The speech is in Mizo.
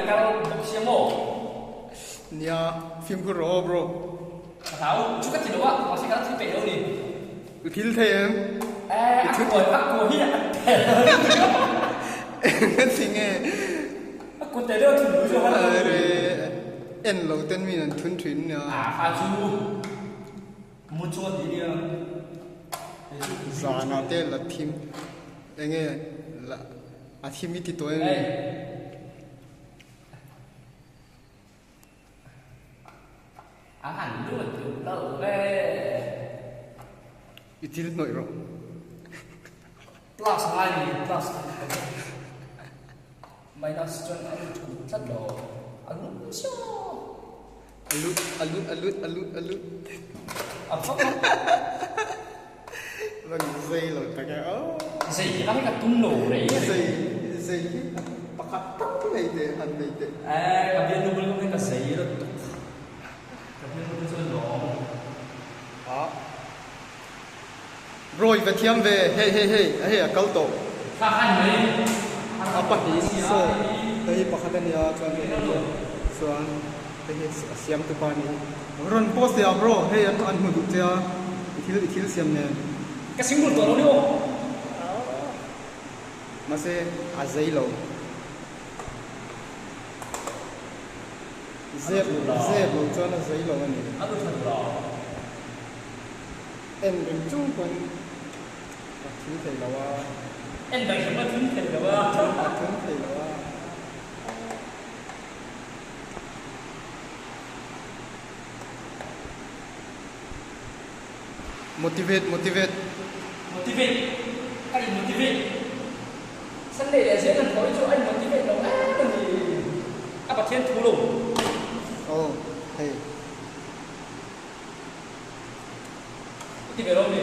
a kal bawk sia maw? Nia, fimkhur rawh aw bro. Ka hlau, chu ka ti lo a, mahse ka la thil peih lo ni. I thil thei em? Eh, a kua, a kua hi a tel. Eng a ti nge? A kua tel deuh a thun zawk a. Are, en lo ten min an thun thin nia. A, a chu mu chu a ti nia. Zanah te la thim, enge la a thim i ti tawh em ni? A han lut duh lo ve. I thil hnawih rawh. Plus ngai ni, plus minus chuan a lut kut tlat lo. A lut nasa. A lut, a lut, a lut, a lut, a lut. A vak a. Rawn zei lo tak e aw. Zei hi ka tum lo rei. Zei, zei hi pakhat tak nei teh, han nei teh. Eh, ka bialnu bul kawng hi ka zei lutuk. Ka bialnu te chuan lawm. Ah. Bro i va thiam ve, hei hei hei, a hei a kal tawh. Kha khan mai. A pahnih saw hei hi pakhat a nia chuan hei hei chuan hei hi a siam tu pa a ni. Rawn post teh ah bro, hei an an hmu duh che a, i thil i thil siam nen. Ka single tawh lo ni aw. Mahse a zei lo. Zep zep lo chuan a zei lo a ni. A lu tha duh lo. En reng chung pawn a thun thei lo a. En reng chung a thun thei lo a. A thun thei lo a. Motivate motivate. Motivate ka in motivate. Sunday leh zel kan thaw hi chu a in motivate lo em a ni. A Pathian thu lo. Aw hei. I ti ve lo mi?